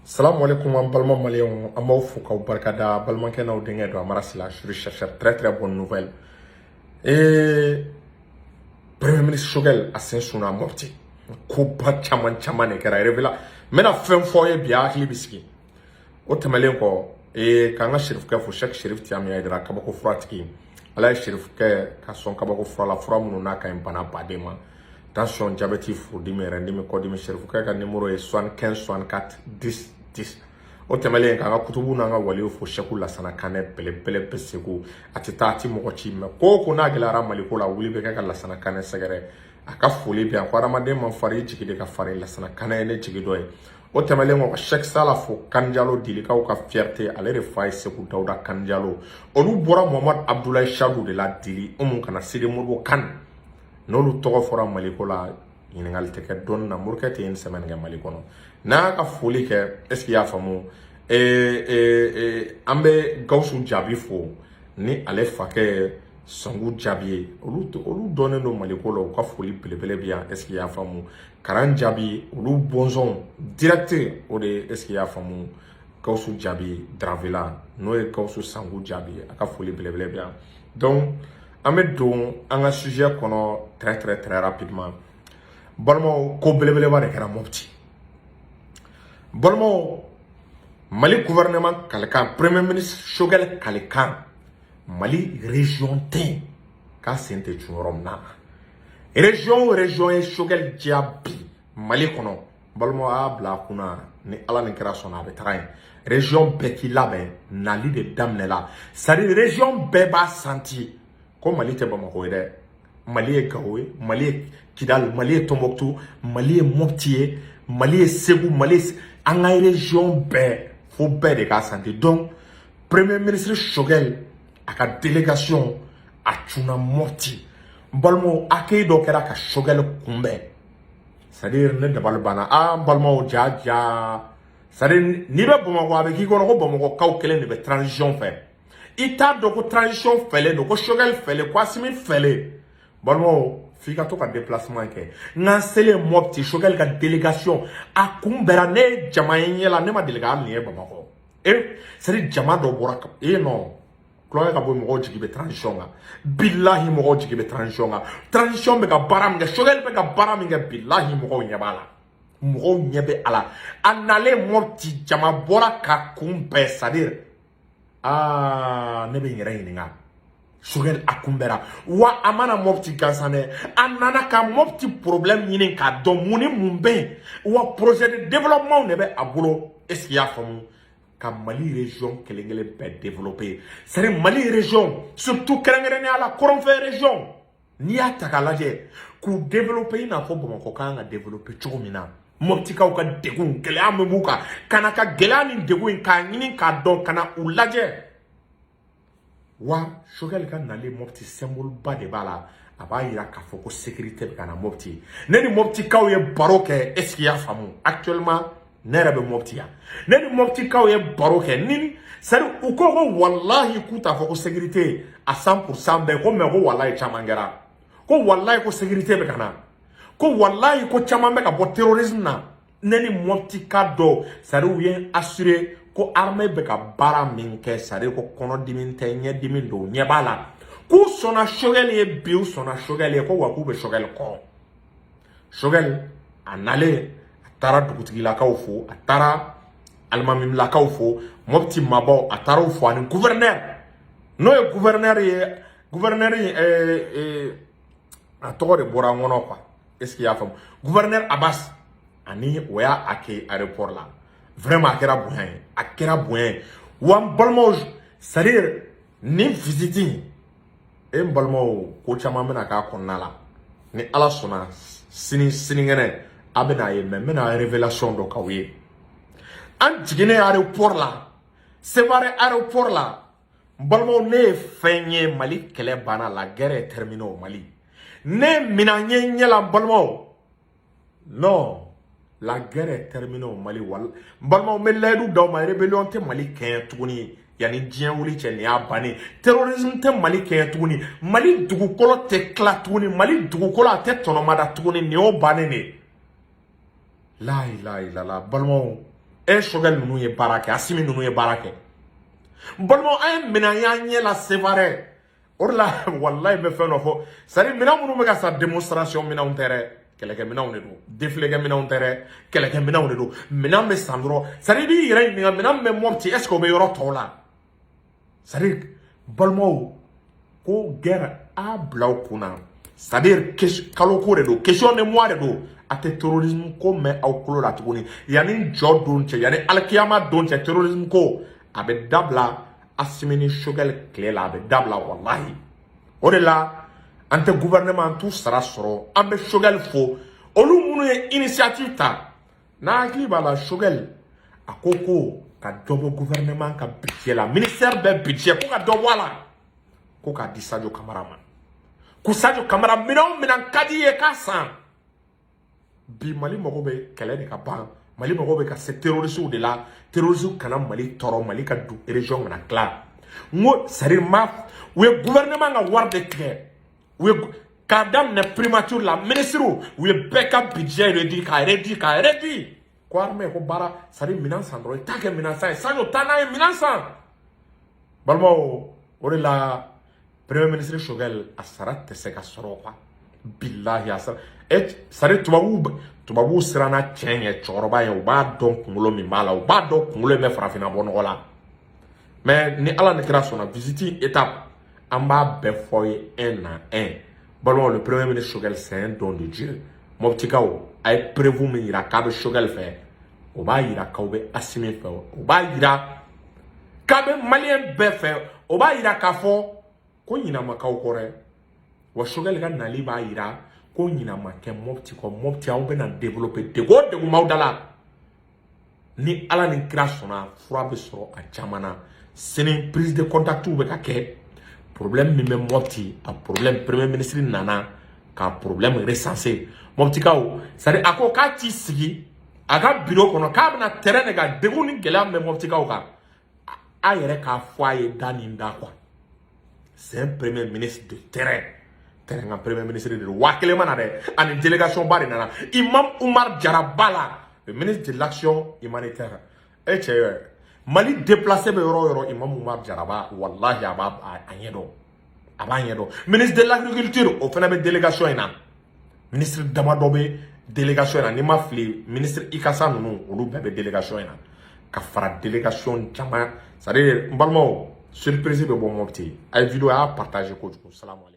Salamu alaikum, an balima maliyɛnw, an b'aw fo k'aw barikada. Balimakɛ n'aw denkɛ don, Amara Sila, je cherche très très bonne nouvelle. Et Premier ministre Choguel a sen sunna Mopti. Koba caman caman de kɛra révéla. N bɛna fɛn fɔ aw ye bi, a hakili bɛ sigi. O tɛmɛnen kɔ, ee, k'an ka Serifukɛ fo, Cheikh Serif Tiyami Hayidara, kabako furatigi. Ala ye Serifukɛ ka sɔn kabako fura la, fura minnu n'a ka ɲi bana baden ma, tension, diabète, furudimi, rɛndimi, kɔdimi. Serifukɛ ka numéro ye 75 64 10 10. O tɛmɛnen, k'an ka kutubu n'an ka waliw fo, Sɛku Lasana Kanɛ belebele bɛ Segu. A tɛ taa, a tɛ mɔgɔ ci mɛ ko o ko n'a gɛlɛyara Maliko la, wuli bɛ kɛ ka Lasana Kanɛ sɛgɛrɛ. A ka foli bɛ yan ko hadamaden man farin, i jigi de ka farin. Lasana Kanɛ ye ne jigi dɔ ye. O tɛmɛnen kɔ, ka Sɛki Sala fo, Kanjalo, Dilikaw ka fierté. Ale de fa ye Segu Dawuda Kanjalo. Olu bɔra Mamadu Abudulayi Sadu de la Dili Umu kana Sidi Modibo Kan. N'olu tɔgɔ fɔra Maliko la, ɲininkali tɛ kɛ dɔɔni na. Morikɛ tɛ yen semaine kɛ Mali kɔnɔ n'a y'a ka foli kɛ. Est ce que i y'a faamu? An bɛ Gawusu Jaabi fo, ni ale fakɛ ye Sangu Jaabi ye. Olu dɔnnen don Maliko la, u ka foli belebele bɛ yan. Est ce que i y'a faamu? Karan Jaabi, olu bɔnsɔn direct o de ye. Est ce que i y'a faamu? Gawusu Jaabi Daravela, n'o ye Gawusu Sangu Jaabi ye, a ka foli belebele bɛ yan. Donc an bɛ don an ka sujet kɔnɔ très très très rapidement. Balimaw, ko belebeleba de kɛra Mopti. Balimaw, Mali gouvernement kalikan, Premier ministre Choguel kalikan, Mali région tɛ yen k'a sen tɛ cun yɔrɔ min na. Région o région ye Choguel diya bi Mali kɔnɔ, balimaw, a y'a bila a kunna, ni Ala ni kɛra sɔnna, a bɛ taga yen. Région bɛɛ k'i labɛn, nali de daminɛla. C'est à dire, région bɛɛ b'a senti ko Mali tɛ Bamakɔ ye dɛ. Mali ye Gawo ye, Mali ye Kidali, Mali ye Tɔnbɔkutu, Mali ye Mopti ye, Mali ye Segu, Mali ye an ka région bɛɛ fo, bɛɛ de k'a senti. Donc Premier ministre Choguel a ka délégation a cunna Mopti. N balimaw, accueil dɔ kɛra ka Choguel kunbɛn. C'est à dire, ne dabali banna. Ah, n balimaw, ja ja, c'est à dire, n'i bɛ Bamakɔ, a bɛ k'i kɔnɔ ko Bamakɔkaw kelen de bɛ transition fɛ. I t'a dɔn ko transition fɛlen don, ko Choguel fɛlen, ko Asimi fɛlen. Balimaw, f'i ka to ka déplacement kɛ. N ka selen Mopti, Choguel ka délégation a kunbɛra. Ne ye jama ye ɲɛ la, ne ma deli ka hali nin ye Bamakɔ. E, c'est à dire, jama dɔ bɔra e non kulonkɛ ka bɔ. Mɔgɔw jigi bɛ transition kan, bilahi, mɔgɔw jigi bɛ transition kan. Transition bɛ ka baara min kɛ, Choguel bɛ ka baara min kɛ, bilahi, mɔgɔw ɲɛ b'a la, mɔgɔw ɲɛ bɛ a la. A nalen Mopti, jama bɔra ka kunbɛn. C'est à dire, aa, ne bɛ n yɛrɛ ɲininka. Choguel a kunbɛra wa, a mana Mopti gansan dɛ, a nana ka Mopti problème ɲini k'a dɔn mun ni mun bɛ yen wa, projet de développement de bɛ a bolo. Est ce que i y'a faamu? Ka Mali région kelen kelen bɛɛ développer. C'est à dire, Mali région, surtout kɛrɛnkɛrɛnnenya la kɔrɔnfɛ région, n'i y'a ta k'a lajɛ k'u développer i n'a fɔ Bamakɔ kan ka développer cogo min na. Moptikaw ka degun, gɛlɛya min b'u kan, ka na ka gɛlɛya ni degun in k'a ɲini k'a dɔn, ka na u lajɛ wa. Choguel ka nalen Mopti, symbole ba de b'a la. A b'a yira k'a fɔ ko sécurité bɛ ka na Mopti. Ne ni Moptikaw ye baro kɛ. Est ce que i y'a faamu? Actuellement, ne yɛrɛ bɛ Mopti yan. Ne ni Moptikaw ye baro kɛ ni, c'est à dire, u ko ko walahi, k'u t'a fɔ ko sécurité à 100% bɛɛ ko, mais ko walahi, caman kɛra, ko walahi, ko sécurité bɛ ka na, ko walahi, ko caman bɛ ka bɔ terrorisme na. Ne ni Moptika dɔw, c'est à dire, u ye assuré ko armée bɛ ka baara min kɛ, c'est à dire, ko kɔnɔdimi tɛ, ɲɛdimi don, ɲɛ b'a la, k'u sɔnna Choguel ye bi, u sɔnna Choguel ye, ko wa k'u bɛ Choguel kɔ. Choguel a nalen, a taara dugutigilakaw fo, a taara alimamilakaw fo, Mopti maabaw, a taara u fo, ani gouverneur, n'o ye gouverneur ye, gouverneur a tɔgɔ de bɔra n kɔnɔ quoi. Est ce que i y'a faamu? Gouverneur Abbas, ani o y'a accueilli aéroport la. Vraiment, a kɛra bonya ye, a kɛra bonya ye wa. N balimaw, c'est à dire, nin visite in, e n balimaw, ko caman bɛna k'a kɔnɔna la. Ni Ala sɔnna, sini sinikɛnɛ a bɛna ye. Mais n bɛna révélation dɔ k'aw ye. An jiginnen aéroport la, Sevare aéroport la, n balimaw, ne ye fɛn ye. Mali kɛlɛ banna, la guerre est terminée au Mali. Ne minɛn ye ɲɛ la, n balimaw, non, la guerre est terminée au Mali. Wal n balimaw, n bɛ layidu d'aw ma, rébellion tɛ Mali kɛɲɛ tuguni yanni diɲɛ wuli cɛ. Nin y'a bannen. Terrorisme tɛ Mali kɛɲɛ tuguni. Mali dugukolo tɛ tila tuguni. Mali dugukolo a tɛ tɔnɔmada tuguni. Nin y'o bannen de ye. La ilaha illallah. Balimaw, E Choguel ninnu ye baara kɛ, Assimi ninnu ye baara kɛ. N balimaw, an ye minɛn y'an ɲɛ la Sévaré. O de la, walayi, n bɛ fɛn dɔ fɔ, c'est à dire minɛn minnu bɛ ka san, démonstration minɛnw tɛ dɛ, kɛlɛkɛminɛnw de don. Défilé kɛminɛnw tɛ dɛ, kɛlɛkɛminɛnw de don. Minɛn bɛ san dɔrɔn, c'est à dire i b'i yɛrɛ ɲininka, minɛn min bɛ Mopti, est ce que o bɛ yɔrɔ tɔw la? C'est à dire, balimaw, ko guerre a bila aw kunna, c'est à dire kalo ko de don, question de mois de don. A tɛ terrorisme ko mɛn aw tulo la tuguni yanni jɔ don cɛ, yanni alikiyama don cɛ. Terrorisme ko a bɛ dabila Assimi ni Choguel tile la, a bɛ dabila, walahi. O de la, an tɛ gouvernement, an t'u sara sɔrɔ. An bɛ Choguel fo, olu minnu ye initiative ta. N'a hakili b'a la, Choguel a ko ko ka dɔ bɔ gouvernement ka budget la, ministère bɛɛ budget, ko ka dɔ bɔ a la, ko k'a di Sadio Camara ma, ko Sadio Camara, minɛn o minɛn ka di ye, k'a san. Bi Mali mago bɛ kɛlɛ de ka ban. Mali mago bɛ ka se terroristew de la. Terroristew kana Mali tɔɔrɔ, Mali ka du région kana tila. N ko, c'est à dire ma, u ye gouvernement ka wari de tigɛ, u ye k'a daminɛ primature la, ministre, u ye bɛɛ ka budget réduit, k'a réduit, k'a réduit, ko armée ko baara, c'est à dire minɛn san dɔrɔn, i t'a kɛ minɛn san ye. Sadio, taa n'a ye, minɛn san. Balimaw, o de la, premier ministre Choguel, a sara tɛ se ka sɔrɔ quoi. Bilahi, a sara e, c'est à dire tubabuw siranna cɛ ɲɛ, cɛkɔrɔba ye. U b'a dɔn kunkolo min b'a la, u b'a dɔn kunkolo in bɛ farafinna bɔ nɔgɔ la. Mais ni Ala ni kira sɔnna, visite étape, an b'a bɛɛ fɔ ye un à un. Balimaw, le premier ministre Choguel, c'est un don de Dieu. Moptikaw, a ye preuve min yira k'a bɛ Choguel fɛ, o b'a yira k'aw bɛ Assimi fɛ, o b'a yira k'a bɛ maliyɛn bɛɛ fɛ, o b'a yira k'a fɔ ko ɲina ma k'aw kɔ dɛ. Wa Choguel ka nali b'a yira ko ɲina ma kɛ Mopti kɔ. Mopti, aw bɛna développer. Degun o degun b'aw da la, ni Ala ni kira sɔnna, fura bɛ sɔrɔ a caman na. Sini, prise de contact bɛ ka kɛ. Problème min bɛ Mopti, a problème, premier ministre nana ka problème recenser. Moptikaw, c'est à dire a ko k'a t'i sigi a ka bureau kɔnɔ, k'a bɛna terrain de kan. Degun ni gɛlɛya min bɛ Moptikaw kan, a yɛrɛ k'a fɔ a ye da ni da quoi. C'est un premier ministre de terrain, terrain ka premier ministre de don. 1000 ma na dɛ, ani délégation ba de nana. Imam Oumar Diarra ba la, le ministre de l'Action humanitaire. E cɛ yɛrɛ, Mali déplacé bɛ yɔrɔ o yɔrɔ, Imam Oumar Diarra ba, walahi, a b'a a ɲɛdɔn, a b'a ɲɛdɔn. Ministre de l'Agriculture, o fana bɛ délégation in na. Ministre damadɔ bɛ délégation in na. N'i ma fili, ministre Ikasa ninnu, olu bɛɛ bɛ délégation in na, ka fara délégation caman. C'est à dire, n balimaw, surprise bɛ bɔ Mopti. A ye vidéo, a y'a partager kojugu. Salamu.